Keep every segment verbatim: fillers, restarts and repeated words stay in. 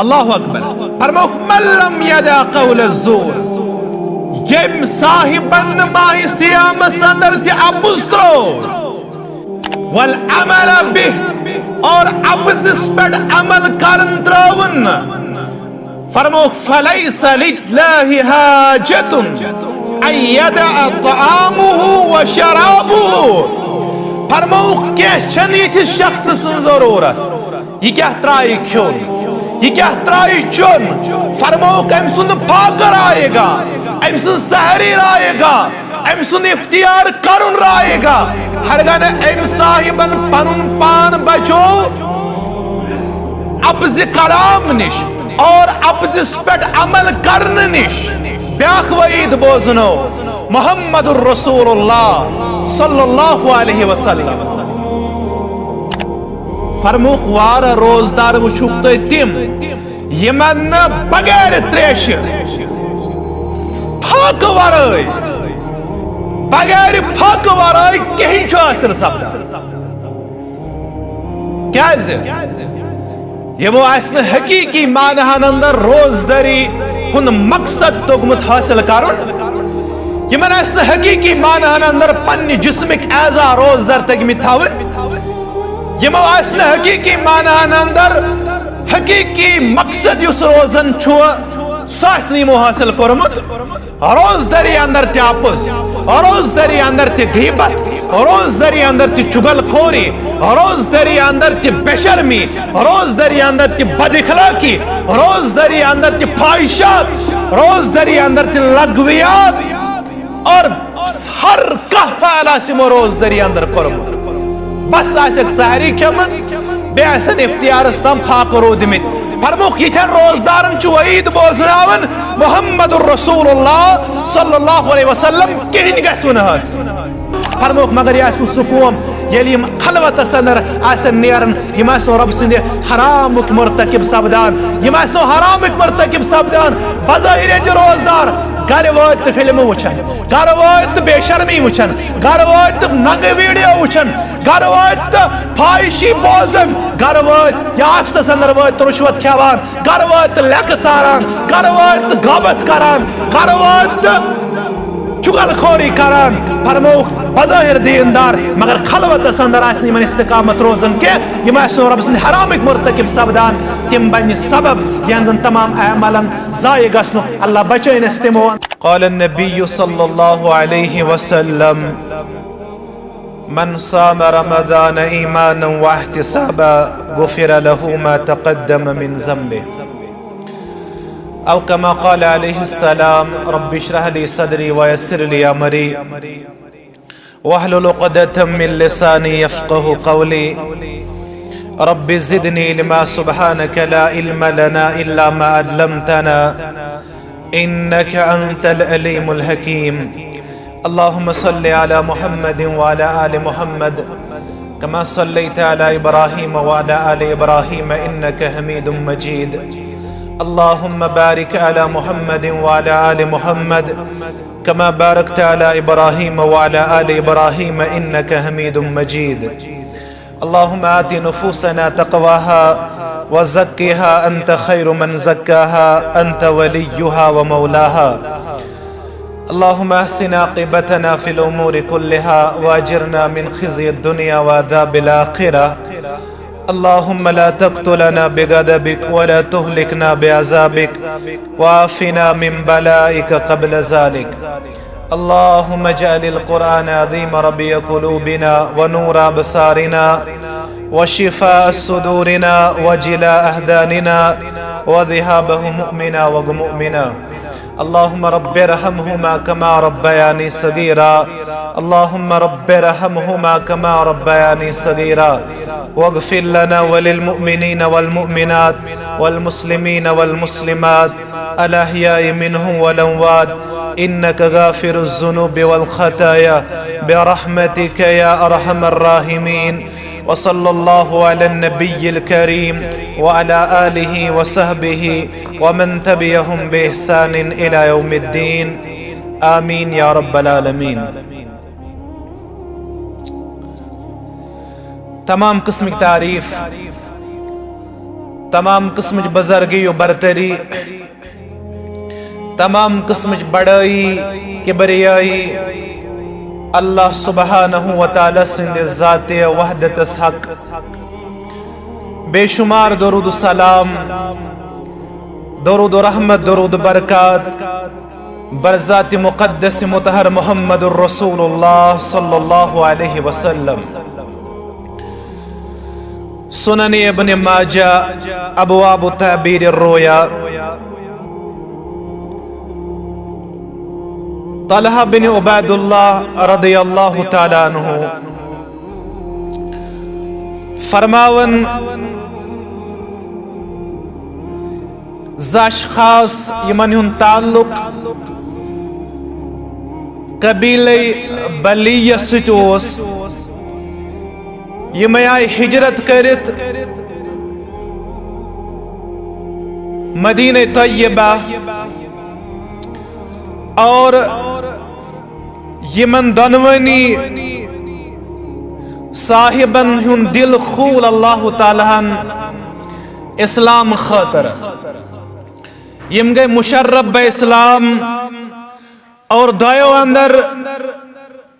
اللہ اکبر۔ فرموک، من لم یدع قول الزور، یم صاحبن نہ ماہ صیامس اندر تہ اپُز ترو، والعمل بہ، اور اپزس پہ عمل کرن ترون۔ فرموک، فلیس للہ حاجت ان یدع طعامہ و شرابہ۔ فرموک، کینٛہہ چھنہٕ یتھس شخص سٕنٛز ضرورت، یہ کیا ترایہِ کھیون، یہ کیا ترایہِ چون۔ فرموک، أمۍ سُنٛد فاقہ رایہِ گا، أمۍ سٕنٛز سحری رایہِ گا، أمۍ سُنٛد اختیار کرن رایہِ گا۔ ہرگاہ نہٕ أمۍ صاحبن پنُن پان بچو اپزِ کلام نش اور اپزس پہ عمل کرن نش۔ بیاکھ وعید بوزنو محمد رسول اللہ صلی اللہ علیہ وسلم۔ فرموک، وار روزدار وچھوک تُہۍ تِم، یمن نہٕ بغیر تریشہِ، فاقہٕ ورٲے، بغیر فاقہٕ ورٲے کہین چھُ حٲصِل سپدان۔ کیازِ؟ یمو آسہِ نہٕ حقیقی معنہن اندر روزدٲری ہُنٛد مقصد توٚگمُت حٲصِل کرُن۔ یمن آسہِ نہٕ حقیقی معنہن اندر پننہِ جسمٕکۍ اعضا روزدار تٔگمٕتۍ تھاوٕنۍ۔ یمو آسہِ نہٕ حقیقی معنہن اندر حقیقی مقصد یُس روزن چھُ، سُہ آسہِ نہٕ یمو حٲصِل کوٚرمُت۔ روزدٲری اندر تہِ اپُز، روزدٲری اندر تہِ غیبت، روزدٲری اندر تہِ چغل خوری، روزدٲری اندر تہِ بے شرمی، روزدٲری اندر تہِ بد اخلاقی، روزدٲری اندر تہِ فاحشات، روزدٲری اندر تہِ لغویات، اور ہر کانٛہہ فعل آسہِ یمو روزدٲری اندر کوٚرمُت۔ بس آسٮ۪کھ سحری کھیمٕژ، بیٚیہِ آسن اختیارس تام فاقہٕ روٗدمٕتۍ۔ فرموکھ، یِتھٮ۪ن روزدارن چھُ وعید بوزناوان محمد رسول اللہ صلی اللہ علیہ وسلم، کِہینۍ گژھِ نہٕ حٲصِل۔ فرموکھ، مگر یہِ آسہِ نہٕ سُہ قوم، ییٚلہِ یِم خلوتس اندر آسن نیران، یِم آسہِ نہٕ رۄب سٕنٛدِ حرامُک مرتکب سپدان، یِم آسہِ نہٕ حرامٕکۍ مرتکب سپدان۔ بظٲہر ییٚتہِ روزدار گرِ وٲتۍ تہٕ فلمہٕ وٕچھان، گرٕ وٲتۍ تہٕ بے شرمی وٕچھان، گرٕ وٲتۍ تہٕ ننگہٕ ویڈیو وٕچھان، گرٕ وٲتۍ تہٕ فاحشی بوزان، گرٕ وٲتۍ یا آفسس اندر وٲتۍ تہٕ رُشوت کھٮ۪وان، گرٕ وٲتۍ تہٕ لیکہٕ ژاران، گرٕ وٲتۍ تہٕ غٲبت کران، گرٕ وٲتۍ تہٕ چُغل خوری کران۔ فرمووُکھ، بظٲہر دیندار، مگر خلوتس اندر آسہِ نہٕ یِمن استقامت روزان کینٛہہ، یِم آسہِ نہٕ رۄب سٕنٛدِ حرامٕکۍ مرتکب سپدان، تِم بنہِ سبب یِہنٛزن تمام اعمالن ضایع گژھنُک۔ اللہ بچٲیِن اَسہِ تِمو۔ قال النبي صلى الله عليه وسلم: من صام رمضان إيمانا واحتسابا غفر له ما تقدم من ذنبه. أو كما قال عليه السلام: رب اشرح لي صدري ويسر لي أمري واحلل عقدة من لساني يفقه قولي. رب زدني علما، سبحانك لا علم لنا إلا ما علمتنا، إنك أنت العليم الحكيم. اللهم صل على محمد وعلى آل محمد كما صليت على إبراهيم وعلى آل إبراهيم إنك حميد مجيد. اللهم بارك على محمد وعلى آل محمد كما باركت على إبراهيم وعلى آل إبراهيم إنك حميد مجيد. اللهم آت نفوسنا تقواها وزكها أنت خير من زكاها أنت وليها ومولاها. اللهم أحسن عاقبتنا في الأمور كلها وأجرنا من خزي الدنيا وعذاب الآخرة. اللهم لا تقتلنا بغضبك ولا تهلكنا بعذابك وعافنا من بلائك قبل ذلك. اللهم اجعل القرآن العظيم ربيع قلوبنا ونور أبصارنا وشفاء صدورنا وجلاء أحزاننا وذهاب همومنا وغمومنا. اللهم رب ارحمهما كما ربياني صغيرا. اللهم رب ارحمهما كما ربياني صغيرا. واغفر لنا وللمؤمنين والمؤمنات والمسلمين والمسلمات الأحياء منهم والأموات، إنك غافر الذنوب والخطايا برحمتك يا أرحم الراحمين. وصلى الله على النبي الكريم وعلى آله وصحبه ومن تبعهم بإحسان إلى يوم الدين. آمين يا رب العالمين. تمام قسمٕکۍ تعریٖف تمام قسمٕچ بزرگی و برتری، تمام قسمٕچ بڑٲیی، کبریٲیی اللہ سبحانہ و تعالیٰ سٕنٛدِ ذاتِ وحدتس حق۔ بے شمار درود و سلام، درود و رحمت، درود و برکات بر ذاتِ مقدس مطہر محمد الرسول اللہ صلی اللہ علیہ وسلم۔ سنن ابن ماجہ، ابواب تعبیر الرؤیا۔ طلحہ بن عبید اللہ رضی اللہ تعالیٰ عنہ فرماون، زٕ اشخاص یِمن ہُنٛد تعلق قبیلے بلیہ سۭتۍ اوس، یِمے آیہِ ہجرت کٔرِتھ مدینہ طیبہ، اور یِمن دۄنوٕنی صاحبن ہُنٛد دل کھوٗل اللہ تعالیٰ ہن اسلام خٲطرٕ۔ یِم گٔے مشرف بہ اسلام، اور دۄیو اندر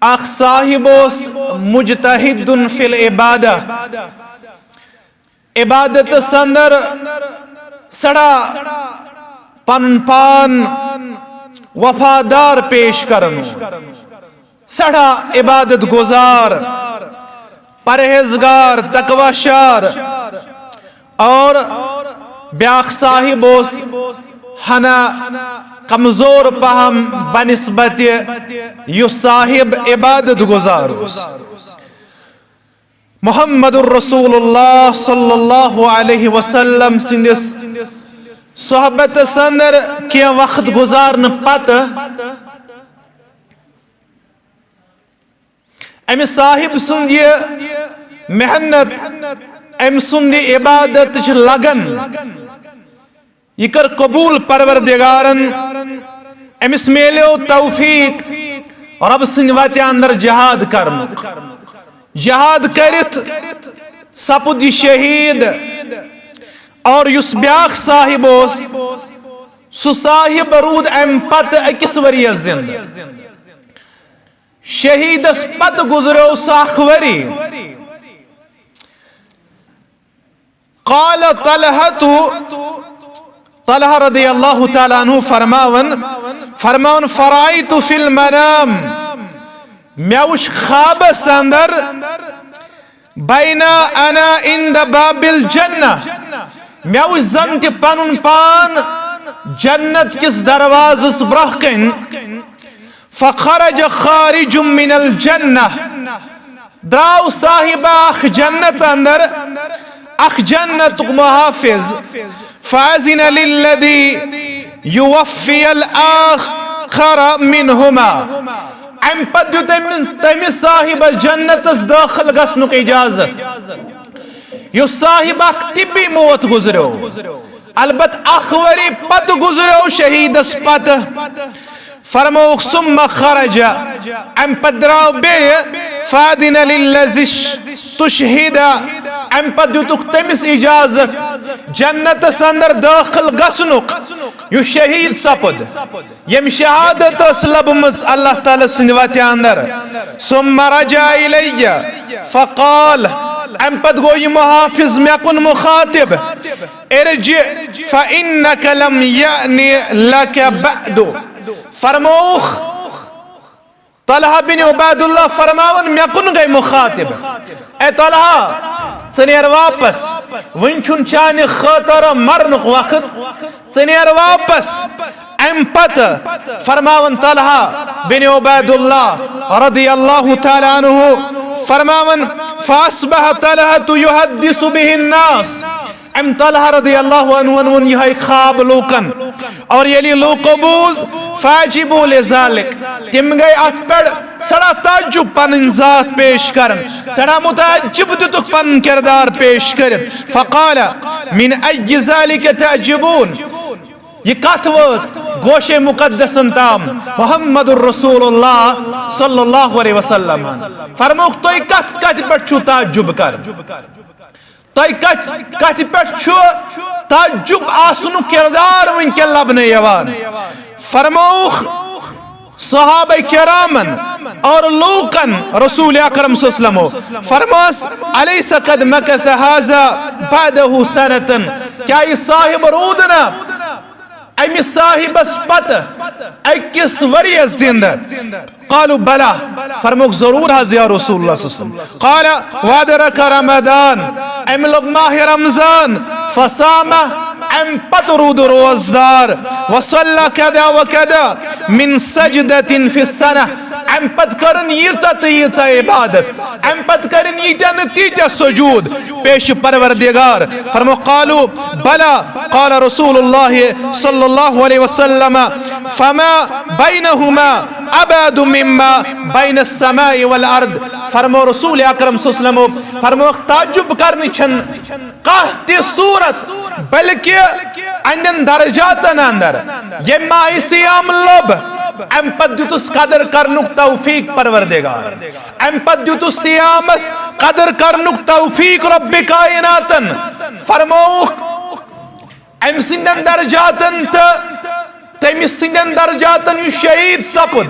اکھ صاحب اوس مجتہد فی العبادہ، عبادتس اندر سڑا پن پان وفادار پیش کرن، سڑا عبادت گزار، پرہیزگار، تقوی شار، اور بیاکھ صاحب اوس ہنا کمزور پہم بنسبت یُس صاحب عبادت گزار اوس۔ محمد الرسول اللہ صلی اللہ علیہ وسلم سٕنٛدِس صحبتس اندر کینٛہہ وقت گزارنہٕ پتہٕ أمِس صاحب سٕنٛز یہِ محنت، أمۍ سُنٛد یہِ عبادت چھِ لگن، یہِ کٔر قبول پروردگارن۔ أمِس میلیو توفیق رب سٕنٛدِ وتہِ اندر جہاد کرنُک۔ جہاد کٔرِتھ سپُد یہِ شہید، اور یُس بیاکھ صاحب اوس، سُہ صاحب روٗد امہِ پتہٕ أکِس ؤرِیس زِندٕ۔ شہیدس پتہٕ گزریو سُہ اکھ ؤری۔ قال طلحہ، طلحہ رضی اللہ تعالیٰ عنہ فرماون، فرماون، فرأیت فی المنام، مےٚ وُچھ خوابس اندر، بینا انا عند باب الجنہ، مےٚ وُچھ زن تہِ پنُن پان جنت کِس دروازس برٛونٛہہ کنہِ۔ فخرج خارج من الجنہ، درٛاو صاحب اکھ جنت اندر، اکھ جنتُک محافظ۔ فأذن للذی یوفی الآخر منہما، امہِ پتہٕ دیُت أمۍ تٔمِس صاحب جنتس دٲخل گژھنُک اجازت، یُس صاحب اکھ طبی موت گزریو۔ البتہ اکھ ؤری پتہٕ گزریو شہیدس پتہٕ۔ فرمووُکھ، ثم خرج، امہِ پتہٕ درٛاو بیٚیہِ، فأذن للذی استشہد، امہِ پتہٕ دیُتُکھ تٔمِس اجازت جنتس اندر دٲخل گژھنُک، یُس شہید سپُد، ییٚمۍ شہادت ٲس لبمٕژ اللہ تعالیٰ سٕنٛدِ وتہِ اندر۔ ثم رجع الی فقال، امہِ پتہٕ گوٚو یہِ محافظ مےٚ کُن مخاطب، ارجع فإنک لم یأن لک بعد۔ فرمووُکھ، طلحہ بن عبید اللہ فرماون، مےٚ کُن گٔے مخاطب، اے طلحہ، ژٕ نیر واپس، وُنہِ چھُنہٕ چانہِ خٲطرٕ مرنُک وقت، ژٕ نیر واپس۔ امہِ پتہٕ فرماون طلحہ بن عبید اللہ رضی اللہ تعالیٰ عنہ، فرماون، فأصبح طلحة يحدث به الناس، امہِ طلحہ رضی اللہ عنہ ووٚن یِہوٚے خواب لوٗکن، اور ییٚلہِ لوٗکو بوٗز، فعجبوا لذلك، تِم گٔے اتھ پٮ۪ٹھ سڑا تعجب پنٕنۍ ذات پیش کران، سڑا متعجب دیُتُکھ پنُن کردار پیش کٔرِتھ۔ فقال، من أي ذلك تعجبون؟ یہِ کتھ وٲژ گوشے مقدسن تام، محمد رسول اللہ صلی اللہ علیہ وسلم؟ فرمووُکھ، تُہۍ کتھ کتھ پٮ۪ٹھ چھِو تعجب کران؟ تۄہہِ کتھ کتھ پٮ۪ٹھ چھُ تعجب آسنُک کردار وٕنکٮ۪ن لبنہٕ یِوان؟ فرمووُکھ صحابہ کرامن اور لوکن رسول اکرم صلی اللہ علیہ وسلم، فرماس، الیس قد مکث هذا بعده سنة؟ کیا یہ صاحب روٗد نہ امہِ صاحبس پتہٕ أکِس ؤریَس زِندٕ؟ قالوا بلى، فرموک، ضرور حظ یا رسول اللہ صلی اللہ علیہ وسلم۔ قال وادرک رمضان، امہِ لوٚب ماہ رمضان، فصام، امہِ پتہٕ روٗد روزدار، وصلى كذا وكذا من سجدة في السنة، امہِ پتہٕ کٔرٕن ییٖژاہ تہٕ ییٖژاہ عبادت، امہِ پتہٕ کٔرٕن ییٖتیٛاہ نہٕ تیٖتیٛاہ سجود پیش پروردگار۔ فرمو قالوا بلى، قال رسول اللہ صلی اللہ علیہ وسلم، فما بينهما أبعد مما بين السماء والأرض۔ فرمو رسول اکرم صلی اللہ علیہ وسلم، فرمو تعجب کرنٕچ چھن کانٛہہ تہِ صورت، بلکہ اندن درجاتن اندر ییٚمہِ ماہِ صیام لوٚب، امہِ پتہٕ دیُتُس قدر کرنُک توفیق پروردگار، امہِ پتہٕ دیُتُس صیامس قدر کرنُک توفیق رب کائناتن۔ فرمووُکھ، أمۍ سٕنٛدٮ۪ن درجاتن تہٕ تٔمِس سٕنٛدٮ۪ن درجاتن یُس شہیٖد سپُد،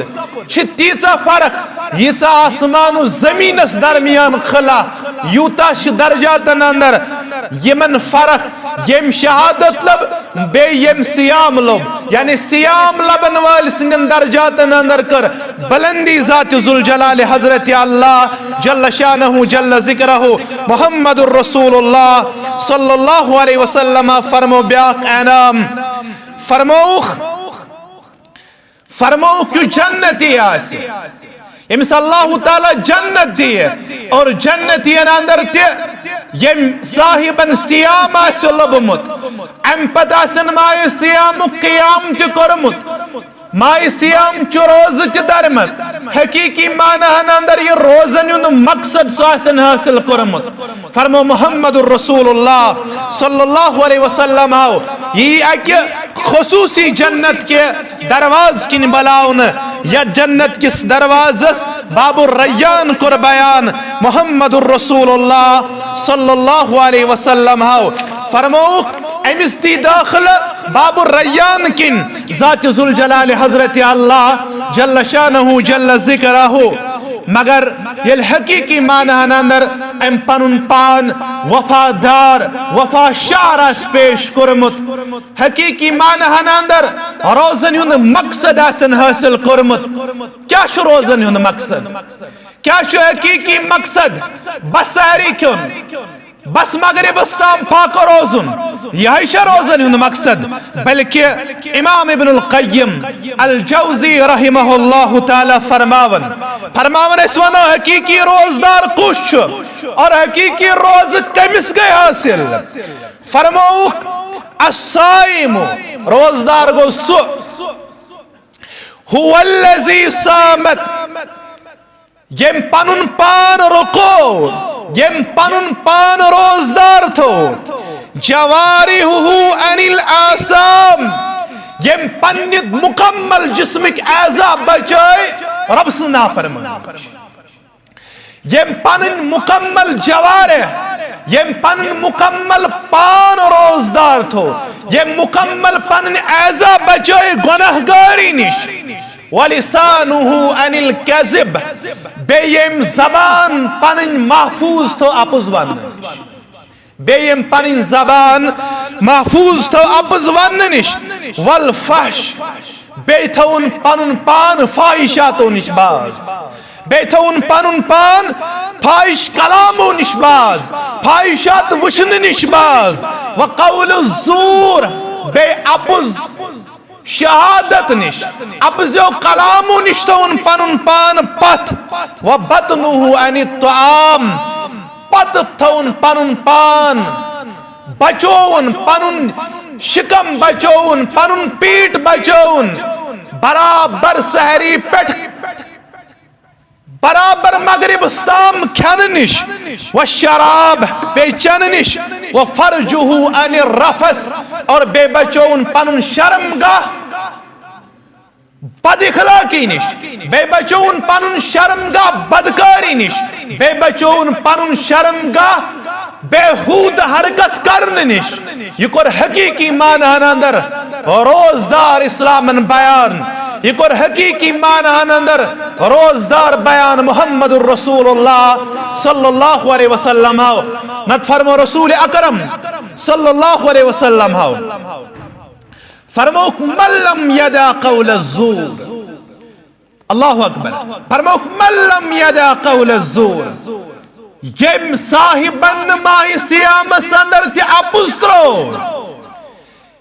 چھِ تیٖژاہ فرق، ییٖژاہ آسمان و زٔمیٖنس درمیان خلا، یوٗتاہ چھِ درجاتن اندر یِمن فرق، ییٚمۍ شہادت لٔب بیٚیہِ ییٚمۍ صیام لوٚب۔ یعنی صیام لبن وٲلۍ سٕنٛدٮ۪ن درجاتن اندر کٔر بلندی ذات ذوالجلال حضرت اللہ جل شانہ جل ذکرہ محمد الرسول اللہ صلی اللہ علیہ وسلم۔ فرمو بیاکھ انعام، فرمووُکھ، فرمووُکھ یُس جنتی آسہِ، ییٚمِس اللہ تعالیٰ جنت دِیہِ، اور جنتین اندر تہِ ییٚمۍ صاحبن صیام آسہِ لوٚبمُت، امہِ پتہٕ آسن ماہِ صیامُک قیام تہِ کوٚرمُت، ماہِ صیام چہِ روزٕ تہِ درمژ۔ حقیقی معناہن اندر یہِ روزن ہُنٛد مقصد سُہ آسن حٲصِل کوٚرمُت۔ فرمو محمد الرسول اللہ صلی اللہ علیہ وسلم آو یہِ اکہِ خصوصی جنت کہِ دروازٕ کِنۍ بلاونہٕ، یتھ جنت کِس دروازس باب الریان کوٚر بیان محمد الرسول اللہ صلی اللہ علیہ وسلم آو۔ فرمووُکھ أمِس دی دٲخلہٕ باب الریان کِنۍ ذات ذوالجلال حضرت اللہ جل شانہ جل ذکرہ۔ مگر ییٚلہِ حقیقی معناہن اندر أمۍ پنُن پان وفادار، وفا شعر آسہِ پیش کوٚرمُت، حقیقی معناہن اندر روزن ہُنٛد مقصد آسن حٲصِل کوٚرمُت، کیٛاہ چھُ روزن ہُنٛد مقصد؟ کیٛاہ چھُ حقیقی مقصد؟ بس سحری کھیوٚن، بس مغربس تام فاقہٕ روزُن، یہے چھا روزن ہُنٛد مقصد؟ بلکہ امام ابن القیم الجوزی رحمہ اللہ تعالیٰ فرماون، فرماون أسۍ ونو حقیقی روزدار کُس چھُ اور حقیقی روزٕ کٔمِس گٔے حٲصِل؟ فرمووُکھ الصائم، روزدار گوٚو سُہ، هو الذي صامت، ییٚمۍ پنُن پان رُکو، ییٚمۍ پنُن پان روزدار تھوو، جوارحه عن الآثام، ییٚمۍ پننہِ مکمل جسمٕکۍ اعضا بچٲے رب سٕنٛز نافرمٲنی نِش۔ ییٚمۍ پنٕنۍ مکمل جوارح، ییٚمۍ پنٕنۍ مکمل پان روزدار تھوو، ییٚمۍ مکمل پنٕنۍ اعضا بچٲے گۄناہ گٲری نِش۔ ولسانه عن الكذب، بیٚیہِ ییٚمۍ زبان پنٕنۍ محفوظ تھٲو اپُز وننہٕ نِش۔ بیٚیہِ ییٚمۍ پنٕنۍ زبان محفوظ تھٲو اپُز وننہٕ نِش۔ والفحش، بیٚیہِ تھٲوُن پنُن پان فاحشاتو نِش باز، بیٚیہِ تھٲوُن پنُن پان فاحش کلامو نِش باز، فاحشات وٕچھنہٕ نِش باز۔ وقول الزور، بیٚیہِ اپُز شہادت نِش، اپزیو کلامو نِش تھٲوُن پنُن پان پتھ۔ وبطنه عن الطعام، پتہٕ تھٲوُن پنُن پان بچووُن، پنُن شکم بچووُن، پنُن پیٹ بچووُن، برابر سحری پٮ۪ٹھ برابر مغربس تام کھٮ۪نہٕ نِش، و شراب، بیٚیہِ چٮ۪نہٕ نِش، و فرجه عن الرفث، اور بیٚیہِ بچووُن پنُن شرمگاہ بد اخلاقی نِش، بیٚیہِ بچووُن پنُن شرمگاہ بدکاری نِش، بیٚیہِ بچووُن پنُن شرمگاہ بیہود حرکت کرنہٕ نِش۔ یہِ کوٚر حقیقی معناہن اندر روزدار اسلامن بیان۔ یہِ کوٚر حقیقی معناہن اندر روزدار بیان محمد رسول اللہ صلی اللہ علیہ وسلم ہو۔ نت فرمو رسول اکرم صلی اللہ علیہ وسلم ہو۔ فرموک من لم یدع قول الزور۔ اللہ اکبر۔ فرموک من لم یدع قول الزور۔ یم صاحبن نہٕ ماہ صیامس اندر تہِ اپُز ترو،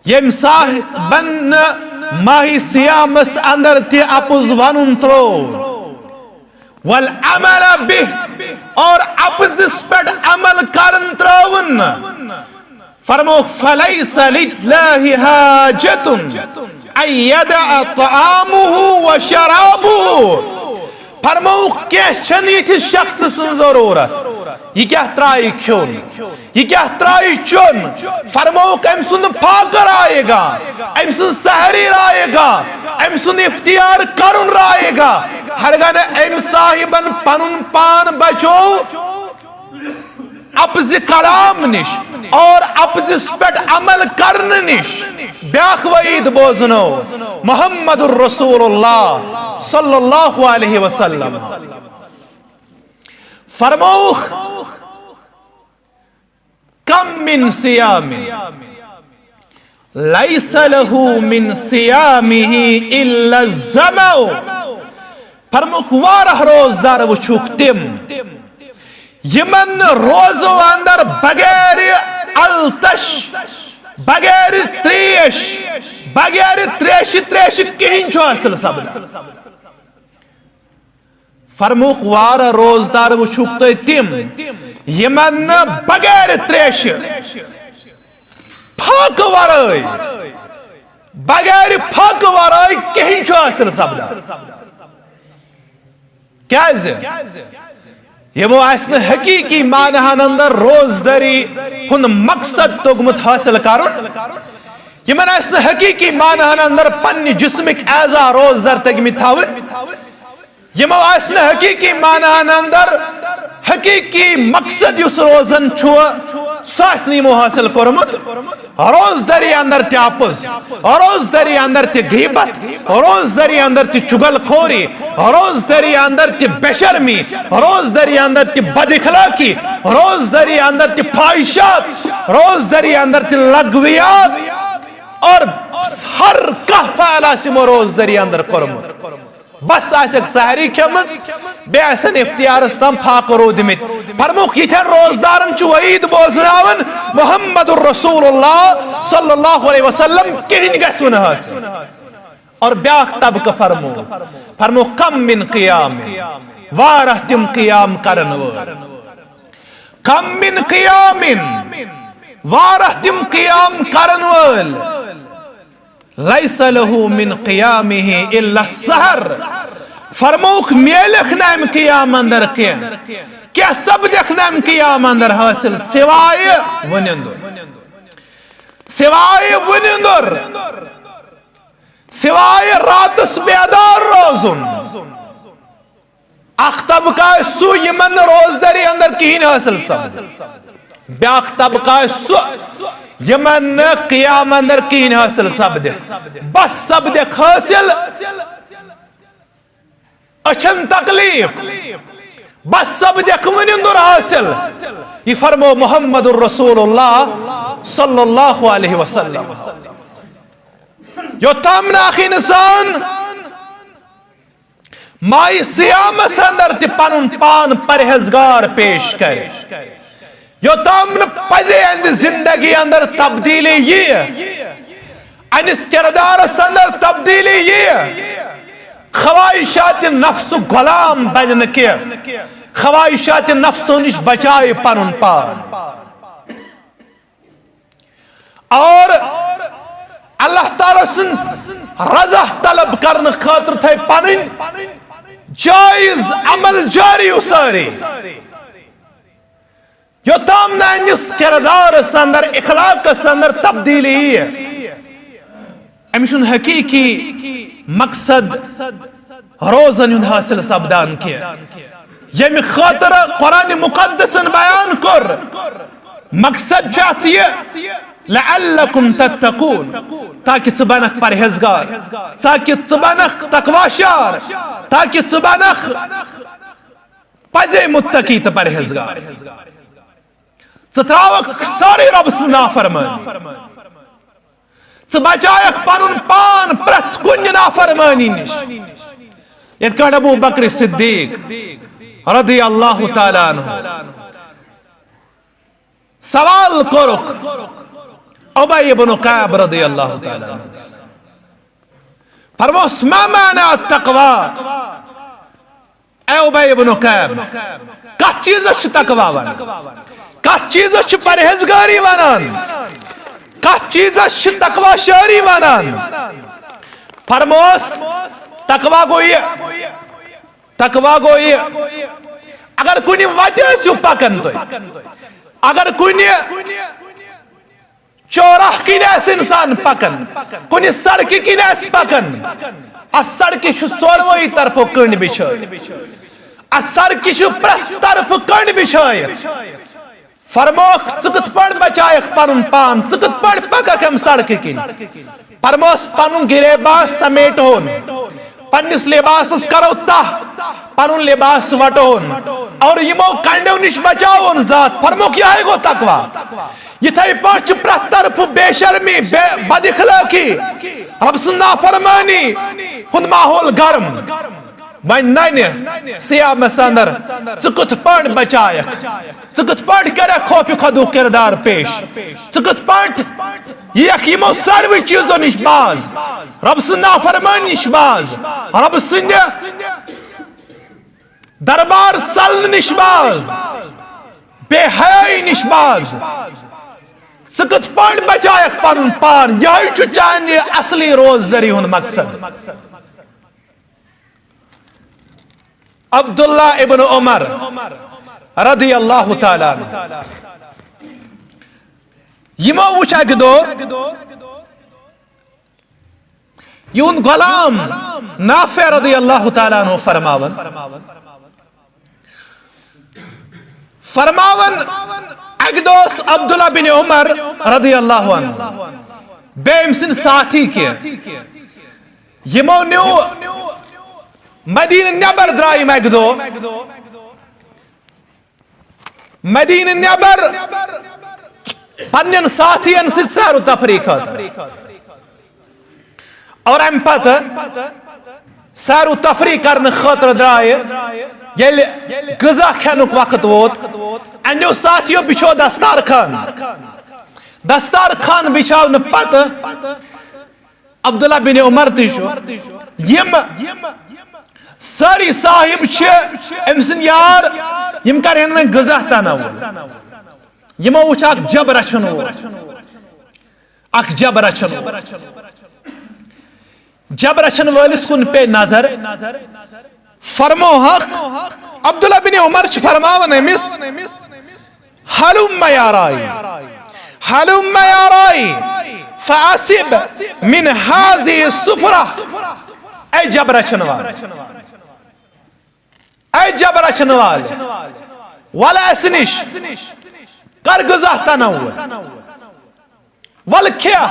یم صاحبن نہٕ ماہ صیامس اندر تہِ اپُز ونُن ترو، والعمل به، اور اپزس پٮ۪ٹھ عمل کرن ترٲوُن۔ فرموک فلیس للہ حاجت ان یدع طعامہ و شرابہ۔ فرموک کینٛہہ چھنہٕ یِتھِس شخص سٕنٛز ضروٗرت، یہِ کیٛاہ ترٛایہِ کھیوٚن، یہِ کیٛاہ ترٛایہِ چیوٚن۔ فرموک أمۍ سُنٛد فاقہٕ رایہِ گا، أمۍ سُنٛد سحری رایہِ گا، أمۍ سُنٛد افتیار کرُن رایہِ گا۔ ہرگاہ نہٕ أمۍ صاحبن پنُن پان بچو اپزِ کلام نِش اور اپزس پٮ۪ٹھ عمل کرنہٕ نِش۔ بیاکھ وعید بوزنو محمد رسول اللہ صلی اللہ علیہ وسلم۔ فرموخ کم من صیام لیس له من صیامه الا الظمأ۔ فرموک واریاہ روزدار وٕچھُکھ تِم یِمن نہٕ روزو اندر بغیر التش، بغیر تریش، بغیر تریشہِ تریشہِ کِہیٖنۍ چھُ حٲصِل سپدان۔ فرموک واریاہ روزدار وٕچھُکھ تُہۍ تِم یِمن نہٕ بغیر تریشہِ، پھاکہٕ ورٲے، بغیر پھاکہٕ ورٲے کِہیٖنۍ چھُ حٲصِل سپدان۔ کیازِ؟ یِمو آسہِ نہٕ حقیقی معناہن اندر روزدٲری ہُنٛد مقصد توٚگمُت حٲصِل کرُن۔ یِمن آسہِ نہٕ حقیقی معناہن اندر پننہِ جسمٕکۍ اعضا روزدار تٔگمٕتۍ تھاوٕنۍ۔ یِمو آسہِ نہٕ حقیقی معناہن اندر حقیقی مقصد یُس روزن چھُ، سُہ آسہِ نہٕ یِمو حٲصِل کوٚرمُت۔ روزدٲری اندر تہِ اپُز، روزدٲری اندر تہِ غیبت، روزدٲری اندر تہِ چُغل خوری، روزدٲری اندر تہِ بے شرمی، روزدٲری اندر تہِ بد اخلاقی، روزدٲری اندر تہِ فحشات، روزدٲری اندر تہِ لغویات، اور ہر کانٛہہ فعل آسہِ یِمو روزدٲری اندر کوٚرمُت۔ بس آسٮ۪کھ سحری کھیمٕژ، بیٚیہِ آسن افتیارس تام فاقہٕ روٗدمٕتۍ۔ فرموکھ، یِتھٮ۪ن روزدارن چھُ وعید بوزناوان محمد رسول اللہ صلی اللہ علیہ وسلم، کِہیٖنۍ گژھِ نہٕ حٲصِل۔ اور بیاکھ طبقہٕ فرمو، فرمو، کم من قیام، واریاہ تِم قیام کرن وٲلۍ۔ کم من قیام، واریاہ تِم قیام کرن وٲلۍ۔ لیس لہ من قیامہ الا السحر۔ فرموکھ، میلکھ نہٕ امہِ قیام اندر کینٛہہ۔ کیٛاہ سپدکھ نہٕ امہِ قیام اندر حٲصِل سوائے وُنِندُر، سوائے وُنِندُر، سوائے راتس بیدار روزُن۔ اکھ طبقہٕ آسہِ سُہ یِمن نہٕ روزدٲری اندر کِہیٖنۍ حٲصِل سپدِ۔ بیاکھ طبقہٕ آسہِ سُہ یِمن نہٕ قیام اندر کِہیٖنۍ حٲصِل سپدِ۔ بس سپدکھ حٲصِل أچھن تکلیف، بس سپدکھ وُنِندُر حٲصِل۔ یہِ فرمو محمد رسول اللہ صلی اللہ علیہ وسلم۔ یوٚتام نہٕ اکھ انسان ماہِ صیامس اندر تہِ پنُن پان پرہیزگار پیش کرِ، یوٚتام نہٕ پزے اہنزِ زندگی اندر تبدیلی ییہِ، اہنِس کردارس اندر تبدیلی ییہِ، خواہشات نفسُک غلام بنہِ نہٕ کینٛہہ، خواہشات نفسو نِش بچایہِ پنُن پان۔ اور اللہ تعالیٰ سٕنٛز رضا طلب کرنہٕ خٲطرٕ تھٲے پنٕنۍ جائز عمل جاری وساری۔ یوٚتام نہٕ أمِس کردارس اندر، اخلاقس اندر تبدیلی ییہِ، أمِس چھُنہٕ حقیقی مقصد روزن ہُنٛد حٲصِل سپدان کینٛہہ، ییٚمہِ خٲطرٕ قرآن مقدسن بیان کوٚر، مقصد چھُ اتھ یہِ، لعلکم تتقون، تاکہ ژٕ بنکھ پرہیزگار، تاکہ ژٕ بنکھ تقوی شار، تاکہ ژٕ بنکھ پزے متقی تہٕ پرہیزگار۔ ژٕ تراوکھ سٲرٕے رۄب سٕنٛز نافرمٲنی۔ ژٕ بچایکھ پنُن پان پرٛٮ۪تھ کُنہِ نافرمٲنی نِش۔ یِتھ کٲٹھۍ ابو بکر صدیق رضی اللہ تعالیٰ عنہ سوال کوٚرُکھ ابی ابن کعب رضی اللہ تعالیٰ عنہ۔ فرموس، ما معنی التقوی؟ اے ابی ابن کعب، کتھ چیزس چھِ تقوی ونان؟ کتھ چیزس چھِ پرہیزگاری ونان؟ کتھ چیزس چھِ تقوی شٲری ونان؟ فرموس، تقوی گوٚو یہِ، تقوی گوٚو یہِ، اگر کُنہِ وتہِ ٲسِو پکان تُہۍ، اگر کُنہِ چوراہ کِنۍ آسہِ انسان پکان، کُنہِ سڑکہِ کِنۍ آسہِ پکان، اتھ سڑکہِ چھُ ژوروٕے طرفہٕ کٔنڈۍ بچھٲے، اتھ سڑکہِ چھُ پرٛٮ۪تھ طرفہٕ کٔنڈۍ بچھٲیِتھ۔ فرموکھ، ژٕ کِتھ پٲٹھۍ بچایکھ پنُن پان؟ ژٕ کِتھ پٲٹھۍ پککھ امہِ سڑکہِ کِنۍ؟ فرموس، پنُن گریباس سمیٹہون، پننِس لباسس کرو تہ، پنُن لباس وٹہون، اور یِمو کنڈیو نِش بچاوون ذات۔ فرموکھ، یہے گوٚو تقوی۔ یِتھے پٲٹھۍ چھِ پرٛٮ۪تھ طرفہٕ بے شرمی، بے، بد اخلٲقی، رۄب سٕنٛز نافرمٲنی ہُنٛد ماحول گرم۔ وۄنۍ ننہِ سیاہ مسندر، ژٕ کِتھ پٲٹھۍ بچایکھ؟ ژٕ کِتھ پٲٹھۍ کرکھ خوف خدوک کردار پیش؟ ژٕ کِتھ پٲٹھۍ یِیکھ یِمو ساروٕے چیزو نِش باز، رۄب سٕنٛز نافرمٲنی نِش باز، رۄب سٕنٛدِ دربار ژلنہٕ نِش باز، بے حیٲیی نِش باز؟ ژٕ کِتھ پٲٹھۍ بچایکھ پنُن پان؟ یہے چھُ چانہِ اصلی روزدٲری ہُنٛد مقصد۔ عبداللہ ابن عمر رضی اللہ تعالیٰ عنہ، یِمو وُچھ اکہِ دۄہ یِہُنٛد غلام نافع رضی اللہ تعالیٰ عنہ فرماوان، فرماوان، اکہِ دۄہ اوس عبداللہ بن عمر رضی اللہ عنہ بیٚیہِ أمۍ سٕنٛدۍ ساتھی کینٛہہ، یِمو نیوٗ مدینہٕ نٮ۪بر درٛاے یِم اکہِ دۄہ مدینہٕ نٮ۪بر پننٮ۪ن ساتھین سۭتۍ سیر و تفریح خٲطرٕ۔ اور امہِ پتہٕ سیر و تفریح کرنہٕ خٲطرٕ درٛایہِ۔ ییٚلہِ غذا کھٮ۪نُک وقت ووت، انیو ساتھیو بِچھو دستارخان۔ دستارخان بِچھاونہٕ پتہٕ عبداللہ بن عمر تہِ چھُ، یِم سٲری صاحب چھِ أمۍ سٕنٛدۍ یار، یِم کرن وۄنۍ غذا تناول۔ یِمو وُچھ اکھ جب رچھن وول، اکھ جب رچھن وول۔ جب رچھن وٲلِس کُن پے نظر، فرموہکھ، عبداللہ بن عمر چھِ فرماوان أمِس، ہلم یا رائی، ہلم یا رائی، فاصب من هذه السفرة۔ اے جب رچھن وال، اے جب رچھن وال، ول اسہِ نِش، کر غذا تناول۔ ول کھیا،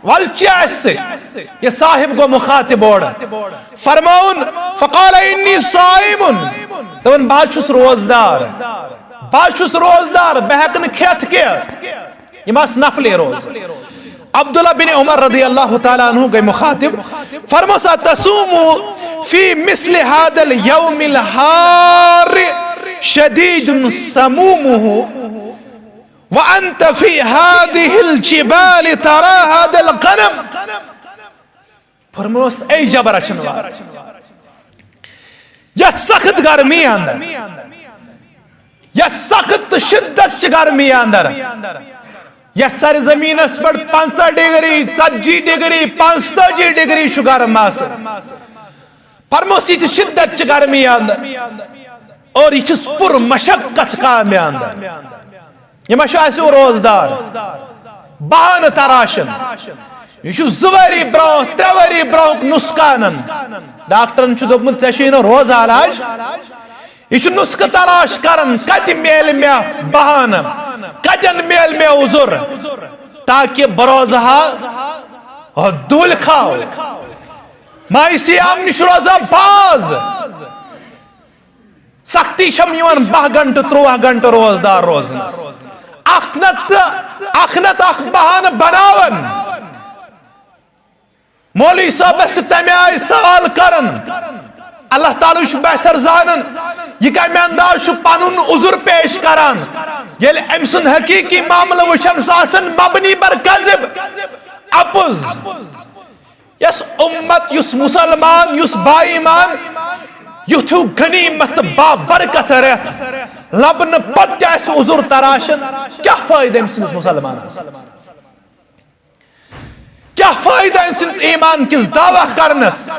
ول چیا اسہِ سۭتۍ۔ یہِ صاحب گوٚو مخاطب اورٕ۔ فرماوُن، فقال انی صائم۔ دوٚپُن، بہٕ حظ چھُس روزدار۔ بہٕ حظ چھُس روزدار، بہٕ ہٮ۪کہٕ نہٕ کھٮ۪تھ کینٛہہ۔ یِم آسہٕ نفلی روزٕ۔ عبداللہ بن عمر رضی اللہ تعالیٰ عنہ گٔے مخاطب۔ فرموس، اتصوم فی مثل هذا الیوم الحار شدید سمومه وانت فی هذه الجبال ترى هذا الغنم۔ فرموس، اے جب رچھن وال، یتھ سخت گرمی اندر، یتھ سخت تہٕ شدت چہِ گرمی اندر، یتھ سر زمینس پٮ۪ٹھ پنژاہ ڈگری، ژتجی ڈگری، پانٛژتٲجی ڈگری چھُ گرم آسان، فرموس، یہِ چھِ شدت چہِ گرمی اندر اور یہِ چھُس پر مشقت کامہِ اندر۔ یہِ ما چھُ اَسہِ ہیوٗ روزدار؟ بہانہٕ تراشن۔ یہِ چھُ زٕ ؤری برونٛہہ، ترٛےٚ ؤری برونٛہہ نُسخہٕ انان۔ ڈاکٹرن چھُ دوٚپمُت، "ژےٚ چھُے نہٕ روزٕ علاج۔" یہِ چھُ نُسخہٕ تلاش کران، کتہِ میلہِ مےٚ بہانہٕ؟ کتٮ۪ن میل مےٚ عذر، تاکہ بہٕ روزٕ ہا دُلۍ کھاو، ماہِ صیام نِش روزٕ ہا باز۔ سختی چھم یِوان باہ گھنٹہٕ، تُرٛواہ گھنٹہٕ روزدار روزنس۔ اکھ نتہٕ اکھ نتہٕ اکھ بہانہٕ بناون۔ مولوی صٲبس سۭتۍ تمہِ آیہِ سوال کرن، اللہ تعالیٰ چھُ بہتر زانان، یہِ کمہِ انداز چھُ پنُن عذر پیش کران۔ ییٚلہِ أمۍ سُنٛد حقیٖقی معاملہٕ وٕچھن، سُہ آسان مبنی بر کذب، اپُز۔ یس امت، یُس مسلمان، یُس با ایمان، یُتھ ہیوٗ غنیمت با برکت رٮ۪تھ لبنہٕ پتہٕ تہِ آسہِ عذر تراشان، کیٛاہ فٲیدٕ أمۍ سٕنٛدِس مسلمانس؟ کیٛاہ فٲیدٕ أمۍ سٕنٛدِس ایمان کِس دعویٰ کرنس،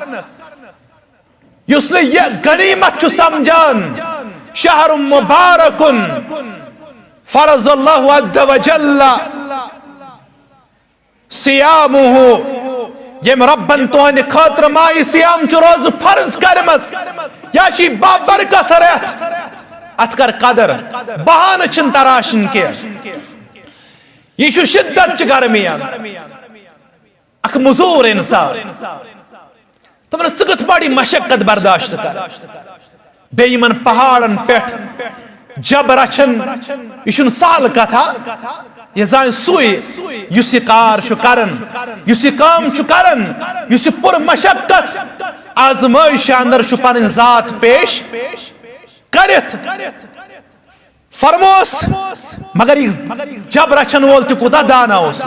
یُس نہٕ یہِ غنیمت چھُ سمجھان؟ شہر مبارکن فرض اللہ عز وجل صیامہ، ییٚمۍ رۄبن تُہنٛدِ خٲطرٕ ماہِ صیام چھُ روزٕ فرض کٔرمٕژ، یا چھِ بابرکت رٮ۪تھ، اتھ کر قدر، بہانہٕ چھِنہٕ تراشٕنۍ کینٛہہ۔ یہِ چھُ شدت چہِ گرمی انٛدر۔ اکھ مزور انسان۔ تمن ژٕ کتھ پٲٹھۍ مشقت برداشت کر؟ بیٚیہِ یِمن پہاڑن پٮ۪ٹھ جب رچھن، یہِ چھُنہٕ سہل کتھا۔ یہِ زانہِ سُے یُس یہِ کار چھُ کران، یُس یہِ کٲم چھُ کران، یُس یہِ پُر مشقت آزمٲیش اندر چھُ پنٕنۍ ذات پیش کٔرِتھ۔ فرموس، مگر یہِ جب رچھن وول تہِ کوٗتاہ دانا اوس۔